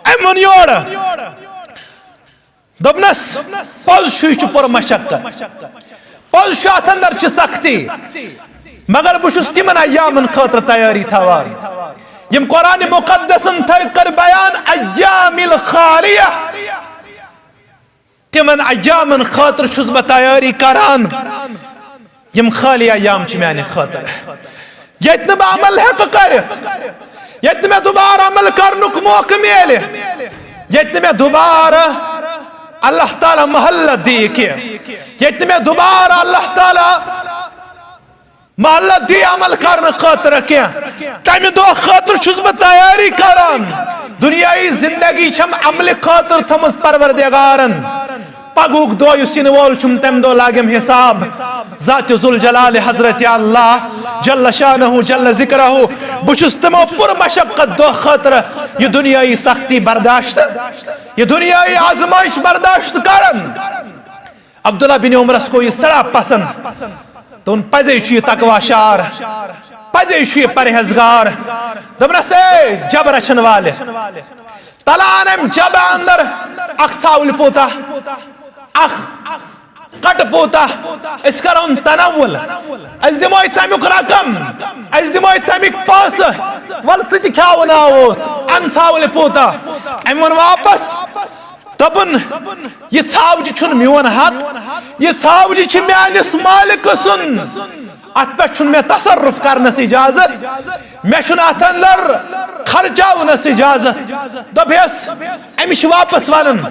أمۍ ووٚن یورٕ، دوٚپنس، پوٚز چھُ، یہِ چھُ پُر مشقت، پوٚز چھُ، اتھ اندر چھِ سختی، مگر بہٕ چھُس تِمن ایامن خٲطرٕ تیٲری تھاوان، یِم قرآن مقدسن تھٲے کٔر بیان ایام الخالیہ۔ تِمن ایامن خٲطرٕ چھُس بہٕ تیٲری کران، یِم خٲلی ایام چھِ میانہِ خٲطرٕ، ییٚتہِ نہٕ بہٕ عمل ہٮ۪کہٕ کٔرِتھ، ییٚتہِ نہٕ مےٚ دُبارٕ عمل کرنُک موقعہٕ میلہِ، ییٚتہِ نہٕ مےٚ دُبارٕ اللہ تعالیٰ مہلت دِیہِ کینٛہہ، ییٚتہِ نہٕ مےٚ دُبارٕ اللہ تعالیٰ مہلت دی عمل کرنہٕ خٲطرٕ کینٛہہ۔ تمہِ دۄہ خٲطرٕ چھُس بہٕ تیٲری کران۔ دُنیٲیی زندگی چھم عملہِ خٲطرٕ تھٲومٕژ پروردگارن۔ پگہُک دۄہ یُس یِنہٕ وول چھُم، تمہِ دۄہ لاگٮ۪م حساب۔ ذات ذوالجلال حضرت اللہ جل شانہ جل ذکرہ، بہٕ چھُس تِمو پُر مشقت دۄہ خٲطرٕ یہِ دُنیٲیی سختی برداشت، یہِ دُنیٲیی آزمٲیش برداشت کران۔ عبداللہ بن عمرس گوٚو یہِ سٮ۪ٹھاہ پسند۔ دوٚپُن، پزے چھُ یہِ تقوی شار، پزے چھُ یہِ پرہیزگار۔ دوٚپنس، اے جب رچھن والہِ، تلان امہِ جبہ اندر اکھ ژھاوٕلۍ پوٗتاہ، اکھ کٹہٕ پوٗتاہ، أسۍ کرون تناول، أسۍ دِموے تمیُک رقم، أسۍ دِموے تمیُک پونٛسہٕ، ول ژٕ تہِ کھیاوناوو، ان ژھاوٕلۍ پوٗتاہ۔ أمۍ ووٚن واپس، دوٚپُن، یہِ ژھاوجہِ چھُنہٕ میون حق، یہِ ژھاوجہِ چھِ میٲنِس مالکہٕ سُنٛد۔ اتھ پٮ۪ٹھ چھُنہٕ مےٚ تصرف کرنس اجازت، مےٚ چھُنہٕ اتھ اندر خرچاونس اجازت۔ دوٚپہس، أمِس چھُ واپس ونان،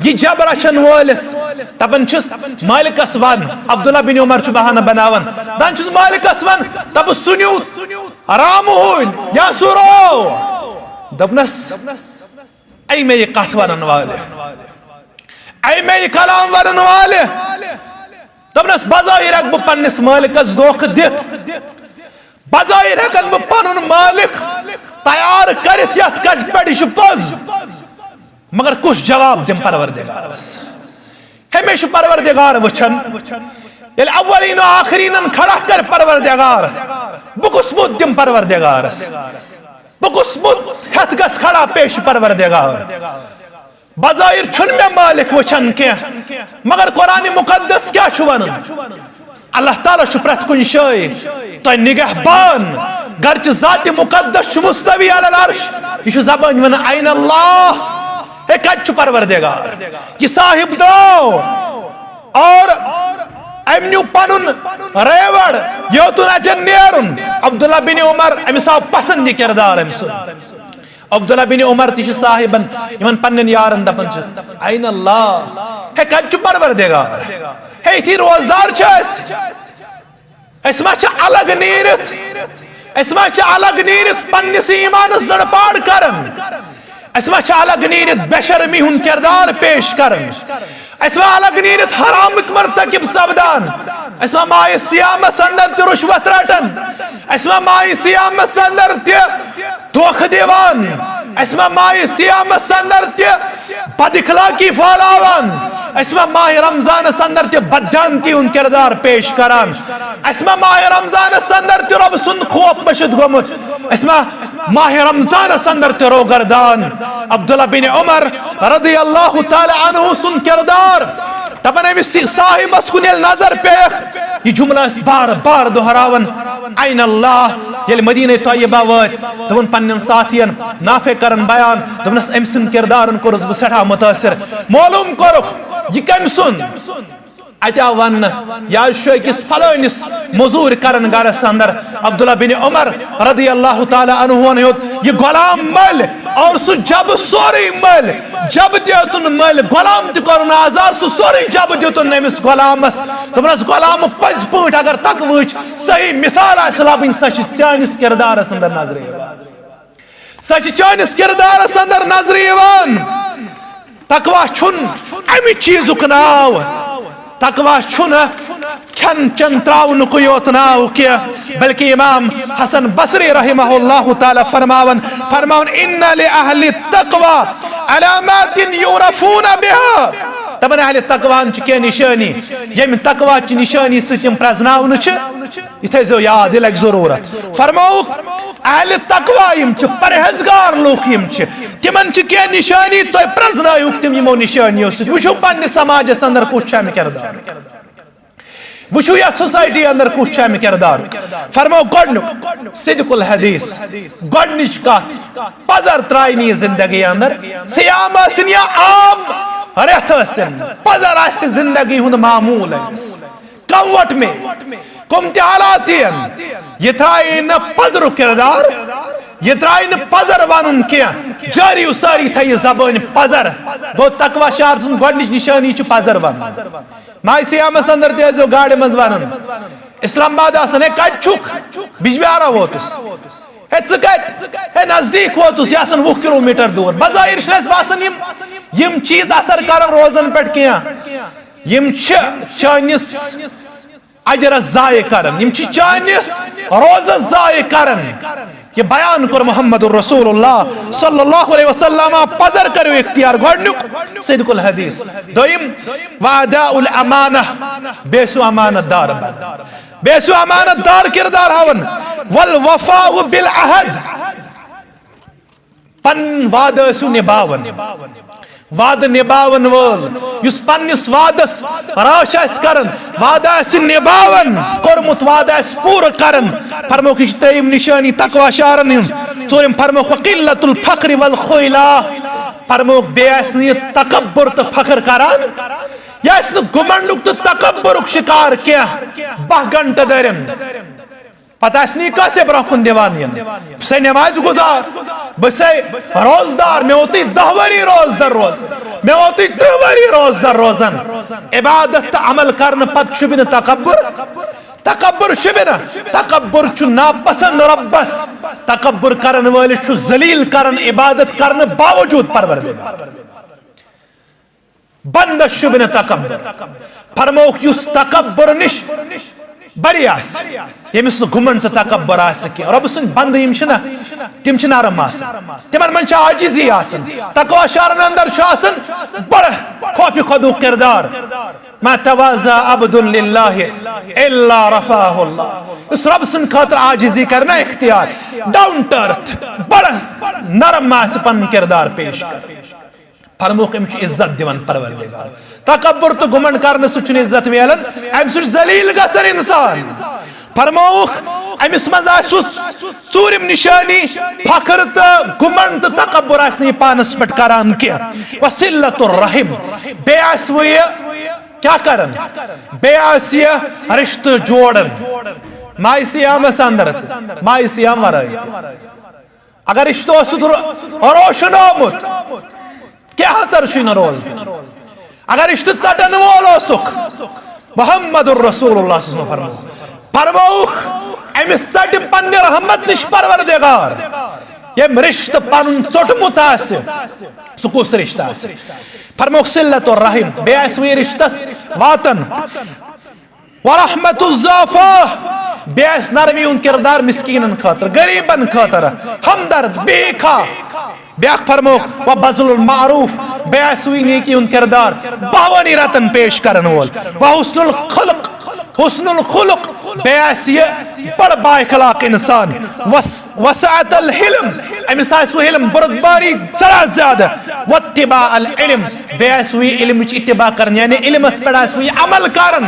یہِ جب رچھن وٲلِس دپان چھُس، مالکس ون، عبداللہ بن عمر چھُ بہانہٕ بناوان، دپان چھُس، مالکس ون، دپُس، سُہ نیوٗ رامہٕ ہوٗنۍ یا سُہ رو۔ دوٚپنس، اے مےٚ یہِ کتھ ونن والہِ، اے مےٚ یہِ کلام ونن والہِ، دوٚپنس، بظٲہر ہٮ۪کہٕ بہٕ پننِس مٲلکس دھوکہٕ دِتھ، بظٲہر ہٮ۪کن بہٕ پنُن مٲلک تیار کٔرِتھ یتھ کتھِ پٮ۪ٹھ، یہِ چھُ پوٚز، مگر کُس جواب دِم پروردگارس؟ ہمیشہِ پروردگار وٕچھن، ییٚلہِ اولین و آخرینن کھڑا کرِ پروردگار، بہٕ کُس بُتھ دِم پروردگارس؟ بہٕ کُس بُتھ ہٮ۪تھ گژھٕ کھڑا پیش پروردگار؟ بظاہر چھُنہٕ مےٚ مالک وٕچھان کینٛہہ، مگر قرآن مقدس کیٛاہ چھُ ونان؟ اللہ تعالیٰ چھُ پرٛٮ۪تھ کُنہِ جایہِ تۄہہِ نگہبان۔ گرچہِ ذات مقدس چھُ مستوی علی العرش، یہِ چھُ زبٲنۍ ونان، "این اللہ؟" ہے، کتہِ چھُ پروردگار؟ یہِ صاحب درٛاو اور أمۍ نیوٗ پنُن ریوڑ، یوتُن اتٮ۪ن نیرُن۔ عبداللہ بن عمر، أمِس آو پسند یہِ کردار أمۍ سُنٛد۔ عبداللہ بن عمر تہِ چھُ صاحبن، یِمن پننٮ۪ن یارن دپان چھُ، "این اللہ؟" ہے، کتہِ چھُ پروردگار؟ ہے، یِتھی روزدار چھِ أسۍ۔ أسۍ ما چھِ الگ نیٖرِتھ اسہِ ما چھِ الگ نیٖرِتھ پننِس ایٖمانس لڑپاڑ کران؟ اسہِ ما چھِ الگ نیٖرِتھ بے شرمی ہُنٛد کردار پیش کران؟ اسہِ ما الگ نیٖرِتھ حرامٕکۍ مرتکب سپدان؟ اسہِ ما ماہِ صیامس اندر تہِ رُشوت رٹان؟ اسہِ ما ماہِ صیامس اندر تہِ دھوکہٕ دِوان؟ اسہِ ما ماہِ صیامس اندر تہِ بد اخلاقی پھہلاوان؟ اسہِ ما ماہِ رمضانس اندر تہِ بدجانتی ہُنٛد کردار پیش کران؟ اسہِ ما ماہِ رمضانس اندر تہِ رۄب سُنٛد خوف مٔشِتھ گوٚمُت؟ اسہِ ما ماہِ رمضانس اندر تہِ روگردان؟ عبداللہ بن عمر رضی اللہ تعالی عنہ سُنٛد کردار، دپان أمِس صاحبس کُن ییٚلہِ نظر پیٚیَکھ، یہِ جملہٕ ٲسۍ بار بار دۄہراوان، "عین اللہ"۔ ییٚلہِ مدینہ طیبہ وٲتۍ، دوٚپُن پننٮ۪ن ساتھین، نافع کرن بیان، دوٚپنس، "أمۍ سٕنٛدۍ کردارن کوٚرُس بہٕ سٮ۪ٹھاہ مُتٲثر۔" معلوم کوٚرُکھ، یہِ کٔمۍ سُنٛد؟ اتہِ آو وننہٕ، یہِ حظ چھُ أکِس فلٲنِس مٔزوٗرۍ کرن گرس اندر۔ عبداللہ بن عمر رضی اللہ تعالی عنہ ہن ہیوٚت یہِ غلام مٔلۍ، اور سُہ جبہٕ سورُے مٔلۍ، جبہٕ دیُتُن مٔلۍ، غلام تہِ کوٚرُن آزاد، سُہ سورُے جبہٕ دیُتُن أمِس غلامس۔ دوٚپنس، "غلام، پٔزۍ پٲٹھۍ اگر تقوہٕچ صحیح مثال آسہِ لبٕنۍ، سۄ چھِ چٲنِس کردارس اندر نظرِ یِوان۔" سۄ چھِ چٲنِس کردارس اندر نظرِ یِوان۔ تقوی چھُنہٕ امہِ چیٖزُک ناو۔ تقوی چھُنہٕ کھٮ۪ن چٮ۪ن تراونُکُے یوت ناو کینٛہہ، بلکہِ امام حسن بصری رحمہ اللہ تعالی فرماوان، فرماوان، "ان لأہل التقوی علامات یعرفون بها۔" دپان اہل تقوی ہن چھِ کینٛہہ نشٲنی، ییٚمہِ تقوی چہِ نشٲنی سۭتۍ یِم پرزناونہٕ چھِ۔ یہِ تھٲیزیو یاد، یہِ لگہِ ضروٗرت۔ فرمووُکھ، اہل تقوی یِم چھِ، پرہیزگار لوٗکھ یِم چھِ، تِمن چھِ کینٛہہ نشٲنی، تُہۍ پرزنٲیہُکھ تِم یِمو نشٲنیو سۭتۍ۔ وٕچھِو پننِس سماجس اندر کُس چھُ امہِ کردار، وٕچھِو یتھ سوسایٹی اندر کُس چھُ امہِ کردار۔ فرموو گۄڈنیُک، صدق الحدیث، گۄڈنِچ کتھ، پزر ترٛاے نہٕ یہِ زندگی اندر۔ صیام ٲسِن یا عام رٮ۪تھ ٲسِن، پزر آسہِ زندگی ہُنٛد معموٗل أمِس۔ کم وٹ میں، کم تہِ حالات یِن، یہِ ترٛایہِ نہٕ پزرُک کردار، یہِ ترٛایہِ نہٕ پزر ونُن کینٛہہ۔ جٲری و سٲری تھایہِ یہِ زبٲنۍ پزر۔ گوٚو، تقوی شعار سٕنٛز گۄڈنِچ نشٲنی چھِ پزر ونُن۔ ماہِ صیامس اندر تہِ ٲسۍزیو گاڑِ منٛز ونان، اسلام آباد آسان، "ہے، کتہِ چھُکھ؟" بجبیارہ ووتُس۔ "ہے، ژٕ کتہِ؟" "ہے، نزدیٖک ووتُس، یہِ آسان وُہ کلوٗمیٹر دوٗر۔" بظٲہر چھُنہٕ اَسہِ باسان یِم، یِم چیٖز اثر کرن روزن پٮ۪ٹھ کینٛہہ۔ یِم چھِ چٲنِس اجرس ضایع کران، یِم چھِ چٲنِس روزس ضایع کران۔ یہِ بیان کوٚر محمد رسول اللہ صلی اللہ علیہ وسلم، پزر کٔرِو اختیار۔ گۄڈنیُک صدق الحدیث، دوٚیِم واداء الامانہ، بیٚیہِ ٲسِو امانت دار بنان، بیٚیہِ ٲسِو امانت دار کردار ہاوان، والوفاء بالعہد، پنُن وعدٕ ٲسِو نباوان۔ وعدٕ نباون وول، یُس پننِس وعدس رٲچھ آسہِ کران، وعدٕ آسہِ نباون، کوٚرمُت وعدٕ آسہِ پوٗرٕ کران، فرموکھ، یہِ چھِ ترٛیٚیِم نشٲنی تقوی شعارن ہٕنٛز۔ ژوٗرِم فرموکھ، وقلت الفخر والخیلاء، فرموکھ، بیٚیہِ آسہِ نہٕ یہِ تکبر تہٕ فخر کران، یہِ آسہِ نہٕ گُمنڈُک تہٕ تکبرُک شکار کینٛہہ۔ باہ گھنٹہٕ دٲرِن پتہٕ آسہِ نہٕ یہِ کٲنٛسے برونٛہہ کُن دِوان یِنہٕ۔ بہٕ چھُسے نمازِ گُزار، بہٕ چھُسے روزدار، مےٚ ووتُے دَہ ؤری روزدار روزان، مےٚ ووتُے تٕرٛہ ؤری روزدار روزان۔ عبادت تہٕ عمل کرنہٕ پتہٕ شوٗبہِ نہٕ تکبر۔ تکبر شوٗبہِ نہٕ۔ تکبر چھُ ناپسند رۄبس۔ تکبر کرن وٲلِس چھُ ذلیل کران عبادت کرنہٕ باوجود پروردگار۔ بندس شوٗبہِ نہٕ تکبر۔ فرمووُکھ، یُس تکبر نِش بری آسہِ، ییٚمِس نہٕ گُمنڈ تہٕ تکبر آسہِ کینٛہہ۔ رۄبہٕ سٕنٛدۍ بندٕ یِم چھِنہ، تِم چھِ نرم آسان، تِمن منٛز چھِ عاجزی آسان۔ تقوی شعارن اندر چھُ آسان بڑٕ خوفِ خۄدُک کردار۔ ما تواضع عبد للہ الا رفعہ اللہ۔ یُس رۄبہٕ سٕنٛدِ خٲطرٕ عاجزی کرِ نہ اختیار، down to earth، بڑٕ نرم آسہِ پنُن کردار پیش کران۔ فرمووُکھ، أمِس چھُ عزت دِوان پروردگار۔ تکبر تہٕ گُمنڈ کرنہٕ سۭتۍ چھُنہٕ عزت میلان، اَمہِ سۭتۍ چھُ ذلیل گژھان انسان۔ فرمووُکھ، أمِس منٛز آسہِ سُہ ژوٗرِم نشٲنی، فخر تہٕ گُمنڈ تہٕ تکبر آسہِ نہٕ یہِ پانس پٮ۪ٹھ کران کینٛہہ۔ وصلۃ الرحم، بیٚیہِ آسہِ وۄنۍ یہِ کیٛاہ کران؟ بیٚیہِ آسہِ یہِ رشتہٕ جوڑان، ماہِ صیامس اندر تہٕ ماہِ صیام ورٲے تہِ۔ اگر رشتہٕ اوسُتھ رو-، روشن آمُت، کیٛاہ ژر چھُے نہٕ روزدار؟ اگر رشتہٕ ژٹن وول اوسُکھ، محمد رسول اللہ صلی اللہ علیہ وسلم فرموو، فرمووُکھ، أمِس ژٹہِ پننہِ رحمت نِش پروردگار، ییٚمۍ رشتہٕ پنُن ژوٚٹمُت آسہِ۔ سُہ کُس رشتہٕ آسہِ؟ فرمووُکھ، صلۃ الرحم، بیٚیہِ آسہِ وۄنۍ رشتس واتان۔ ورحمت الضعفاء، بیٚیہِ آسہِ نرمی ہُنٛد کردار مسکینن خٲطرٕ، غریبن خٲطرٕ، ہمدرد، بے خواہ۔ بیاکھ فرمووُکھ، وبذل المعروف، بیٚیہِ آسہِ سُے نیکی ہُنٛد کردار، باوانی رتن پیش کرن وول، وحسن الخلق، حسن الخلق، بیٚیہِ آسہِ یہِ بڑٕ با اخلاق انسان، وس-، وسعت الحلم، أمِس آسہِ سُہ حلم، بردباری ذرا زیادٕ، واتباع العلم، بیٚیہِ آسہِ سُے علمٕچ اتباع کرن، یعنی علمس پٮ۪ٹھ آسہِ سُے عمل کرن۔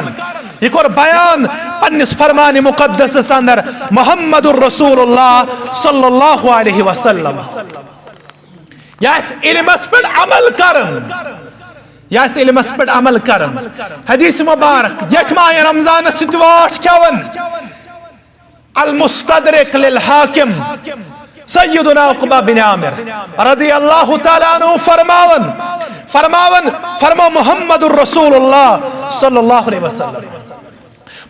یہِ کوٚر بیان پننِس فرمان مقدسس اندر محمد الرسول اللہ صلی اللہ علیہ وسلم۔ یہِ آسہِ علمس پٮ۪ٹھ عمل کران، یہِ آسہِ علمس پٮ۪ٹھ عمل کران۔ حدیث مبارک، یتھ ماہ رمضانس سۭتۍ واٹھ کھٮ۪وان، المستدرک للحاکم، سیدنا عقبہ بن عامر رضی اللہ تعالیٰ عنہ فرماون، فرماون، فرمو محمد الرسول اللہ صلی اللہ علیہ وسلم۔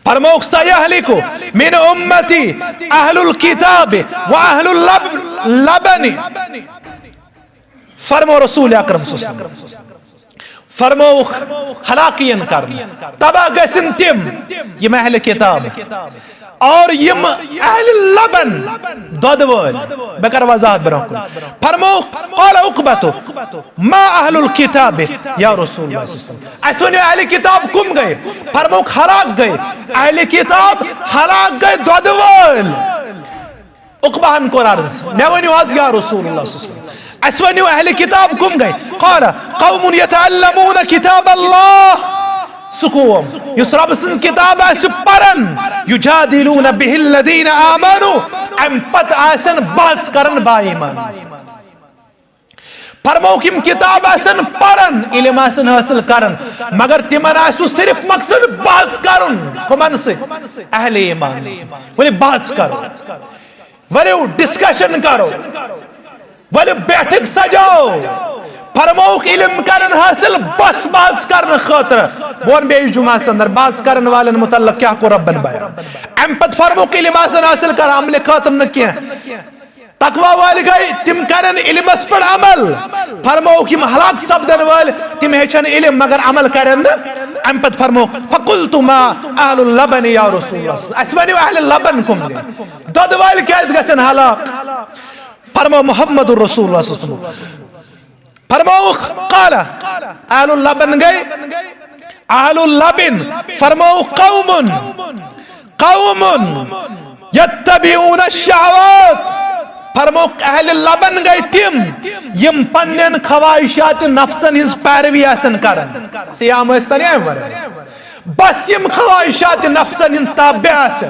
فرمووُکھ، سیہلک من امتی اہل الکتاب و اہل اللبن۔ فرمو رسول اکرم صلی اللہ علیہ وسلم، فرمووُکھ، ہلاک یِن کرنہٕ، تباہ گژھن تِم، یِم اہل کتاب اور یِم اہل لبن، دۄدٕ وٲلۍ۔ بہٕ کرٕ وضاحت برونٛہہ کُن۔ فرمووُکھ، قال عقبہ، ما اہل الکتاب یا رسول اللہ صلی اللہ علیہ وسلم؟ اسہِ ؤنِو اہل کتاب کم گٔے؟ فرمووُکھ، ہلاک گٔے اہل کتاب، ہلاک گٔے دۄدٕ وٲلۍ۔ عقبہن کوٚر عرض، مےٚ ؤنِو حظ یا رسول اللہ صلی اللہ علیہ وسلم، اسہِ ؤنِو اہل کتاب کم گٔے؟ قال قوم یتعلمون کتاب اللہ، سُہ قوم یُس رب سٕنٛز کتاب آسہِ پران، یجادلون بہ الذین آمنوا، امہِ پتہٕ آسن بحث کران با ایمان۔ فرمووُکھ، یِم کتاب آسن پران، علم آسن حٲصِل کران، مگر تِمن آسہِ نہٕ صرف مقصد بحث کرُن۔ کٕمن سۭتۍ؟ اہل ایمان سۭتۍ۔ ؤلِو بحث کرو، ؤلِو ڈسکشن کرو، ؤلِو بیٹھک سجاو۔ فرمووُکھ، علم کرن حٲصِل بس بحث کرنہٕ خٲطرٕ۔ بہٕ ونہٕ بیٚیِس جمعس اندر بحث کرن والٮ۪ن متعلق کیٛاہ کوٚر ربن بیان۔ امہِ پتہٕ فرمووُکھ، علم آسن حٲصِل کران، عملہِ خٲطرٕ نہٕ کینٛہہ۔ تقوی وٲلۍ گٔے، تِم کرن علمس پٮ۪ٹھ عمل۔ فرمووُکھ، یِم ہلاک سپدن وٲلۍ، تِم ہیٚچھن علم مگر عمل کرن نہٕ۔ امہِ پتہٕ فرمووُکھ، فقلت ما اہل اللبن یا رسول اللہ، اسہِ ؤنِو اہل لبن کم گٔے؟ دۄدٕ وٲلۍ کیٛازِ گژھن ہلاک؟ فرمو محمد رسول اللہ صلی اللہ علیہ وسلم۔ فرمووُکھ، قال اہل اللبن گٔے، اہل اللبن، فرمووُکھ، قوم، قوم یتبعون الشہوات۔ فرمووُکھ، اہل لبن گٔے تِم، یِم پننٮ۪ن خواہشات نفسن ہٕنٛز پیروی آسن کران۔ صیام ٲسۍ تن یا امہِ ورٲے ٲسۍ تن۔ بس یِم خواہشات نفسن ہٕنٛدۍ تابع آسن،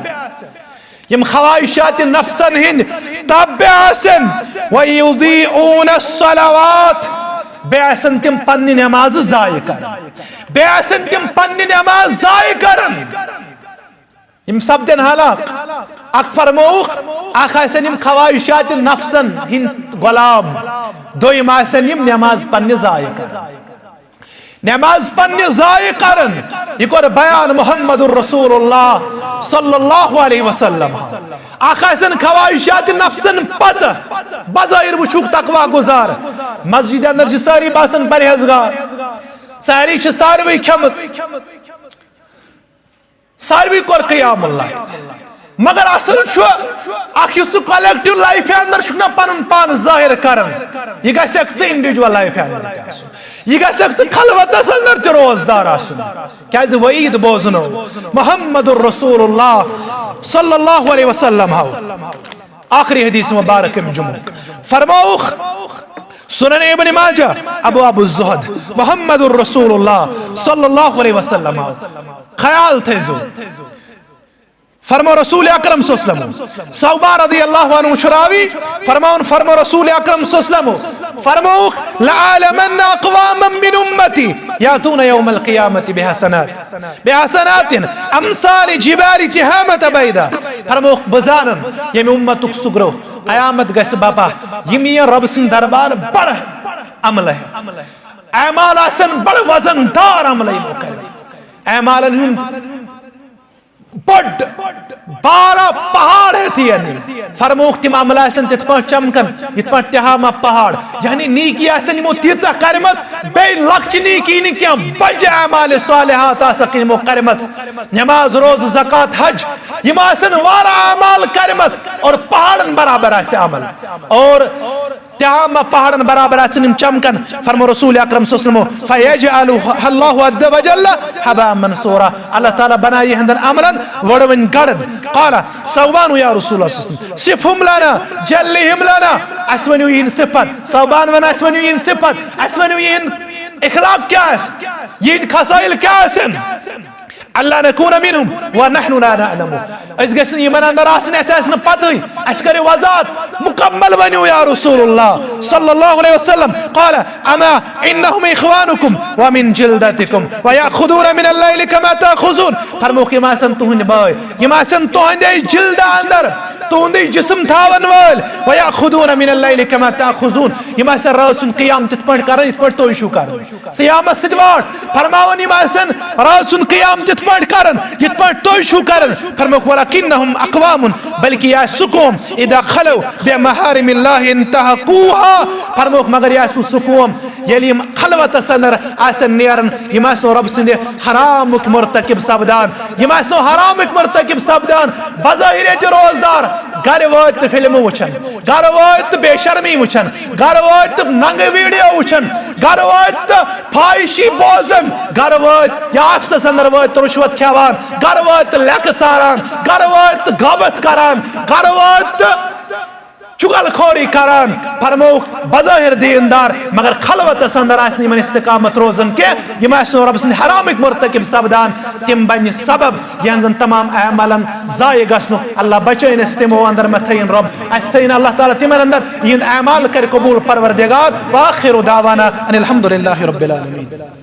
یِم خواہشات نفسن ہٕنٛدۍ تابع آسن۔ ویضیعون الصلوات، بیٚیہِ آسن تِم پننہِ نمازٕ ضایع کران، بیٚیہِ آسن تِم پننہِ نماز ضایع کران۔ یِم سپدن ہلاک۔ اکھ فرمووُکھ، اکھ آسن یِم خواہشات نفسن ہٕنٛدۍ غلام، دوٚیِم آسن یِم نماز پننہِ ضایع کران۔ نماز پننہِ ضایع کران۔ یہِ کوٚر بیان محمد رسول اللہ صلی اللہ علیہ وسلم۔ اکھ آسن خواہشات نفسن پتہٕ، بظاہر وٕچھُکھ تقوی گزار، مسجد اندر چھِ سٲری باسان پرہیزگار، سٲری چھِ ساروٕے کھٮ۪مٕژ، ساروی کوٚر قیام اللیل۔ مگر اصل چھُ اکھ، یُس ژٕ کلیکٹو لائف اندر چھُکھ نہ پنُن پان ظاہر کران، یہِ گژھِ اکھ ژٕ انڈیویجول لائف اندر تہِ آسُن، یہِ گژھِ اکھ ژٕ خلوتس اندر تہِ روزدار آسُن۔ کیازِ وعید بوزنو محمد رسول اللہ صلی اللہ علیہ وسلم ہو۔ آخری حدیث مبارک امہِ جمعُک۔ فرمووُکھ، سنن ابن ماجہ، ابواب الزہد، محمد رسول اللہ صلی اللہ علیہ وسلم۔ خیال تھٲیزیو۔ فرمو رسول اکرم صلی اللہ علیہ وسلم۔ ثوبان رضی اللہ عنہ چھُ راوی، فرماوان، فرمو رسول اکرم صلی اللہ علیہ وسلم۔ فرمووُکھ، لأعلمن اقواما من امتی یاتون یوم القیامت بحسنات، بحسنات امثال جبال تہامة بیضاء۔ فرمووُکھ، بہٕ زانن ییٚمہِ امتُک سُہ گروہ قیامت گژھِ بپا، یِم یِن رۄب سٕنٛدِ دربار بڑٕ عملہٕ ہٮ۪تھ۔ اعمال آسن بڑٕ وزن دار عملہٕ یِمو کٔرمٕتۍ۔ اعمالن ہُنٛد بڑ بارہ پہاڑ ہیٚتھ یِن۔ فرمووُکھ، تِم عمل آسن تِتھ پٲٹھۍ چمکان، یِتھ پٲٹھۍ تہامہ پہاڑ۔ یعنی نیکی آسن یِمو تیٖژاہ کرِمژ، بیٚیہِ لۄکچہِ نیکی نہٕ کینٛہہ، بجہِ اعمال صالحات آسکھ یِمو کرِمژ۔ نماز، روزٕ، زکوٰۃ، حج، یِم آسن واریاہ اعمال کرِمژ اور پہاڑن برابر آسہِ عمل۔ اور تہامہ پہاڑن برابر آسن یِم چمکان۔ فرمو رسول اکرم صلی اللہ علیہ وسلم، فیجعلها اللہ عز وجل ہباء منثورا۔ اللہ تعالیٰ بنایہِ یِہنٛدن عملن وڑوٕنۍ گڑن۔ قال ثوبان، یا رسول اللہ صلی اللہ علیہ وسلم، صفهم لنا، جلهم لنا۔ اسہِ ؤنِو یِہنٛدۍ صفت۔ ثوبان ونان، اسہِ ؤنِو یِہنٛدۍ صفت، اسہِ ؤنِو یِہنٛد اخلاق کیٛاہ آسہِ، یِہنٛدۍ خصائل کیٛاہ آسن۔ الا نکون منهم ونحن لا نعلم۔ أسۍ گژھِ نہٕ یِمن اندر آسٕنۍ، اَسہِ آسہِ نہٕ پتہٕے۔ اَسہِ کٔرِو وضاحت، مکمل ؤنِو یا رسول اللہ صلی اللہ علیہ وسلم۔ قال اما انهم اخوانکم ومن جلدتکم ویأخذون من اللیل کما تأخذون۔ فرمووُکھ، یِم آسن تُہنٛدۍ بٲے، یِم آسن تُہنٛدے جلدٕ اندر، تُہنٛدُے جسم تھاون وٲلۍ۔ ویأخذون من اللیل کما تأخذون۔ یِم آسن رٲژ ہُنٛد قیام تِتھ پٲٹھۍ کران، یِتھ پٲٹھۍ تُہۍ چھِو کران۔ صیامس سۭتۍ واٹھ۔ فرماوان، یِم آسن رٲژ ہُنٛد قیام تِتھ پٲٹھۍ کران، یِتھ پٲٹھۍ تُہۍ چھِو کران۔ فرمووُکھ، ولکنهم اقوام، بلکہ یہِ آسہِ سُہ قوم، اذا خلوا بمحارم اللہ انتهكوها۔ فرمووُکھ، مگر یہِ آسہِ سُہ قوم، ییٚلہِ یِم خلوتس اندر آسن نیران، یِم آسنو رۄب سٕنٛدِ حرامُک مرتکب سپدان، یِم آسنو حرامٕکۍ مرتکب سپدان۔ بظٲہر ییٚتہِ روزدار، گرِ وٲتۍ تہٕ فلمہٕ وٕچھان، گرٕ وٲتۍ تہٕ بے شرمی وٕچھان، گرٕ وٲتۍ تہٕ ننگہٕ ویڈیو وٕچھان، گرٕ وٲتۍ تہٕ فحاشی بوزان، گرٕ وٲتۍ یا آفسس اندر وٲتۍ تہٕ رُشوت کھٮ۪وان، گرٕ وٲتۍ تہٕ لیکہٕ ژاران، گرٕ وٲتۍ تہٕ غٲبت کران، گرٕ وٲتۍ تہٕ چُغل خوری کران۔ فرمووُکھ، بظٲہر دیندار، مگر خلوتس اندر آسہِ نہٕ یِمن استقامت روزان کینٛہہ، یِم آسہِ نہٕ رۄب سٕنٛدِ حرامٕکۍ مرتکب سپدان، تِم بنہِ سبب یِہنٛزن تمام اعمالن ضایع گژھنُک۔ اللہ بچٲیِن اَسہِ تِمو اندر، مہ تھٲیِن رۄب، اَسہِ تھٲیِن اللہ تعالیٰ تِمن اندر، یِہنٛد اعمال کرِ قبول پروردگار۔ وآخر دعوانا ان الحمد للہ رب العالمین۔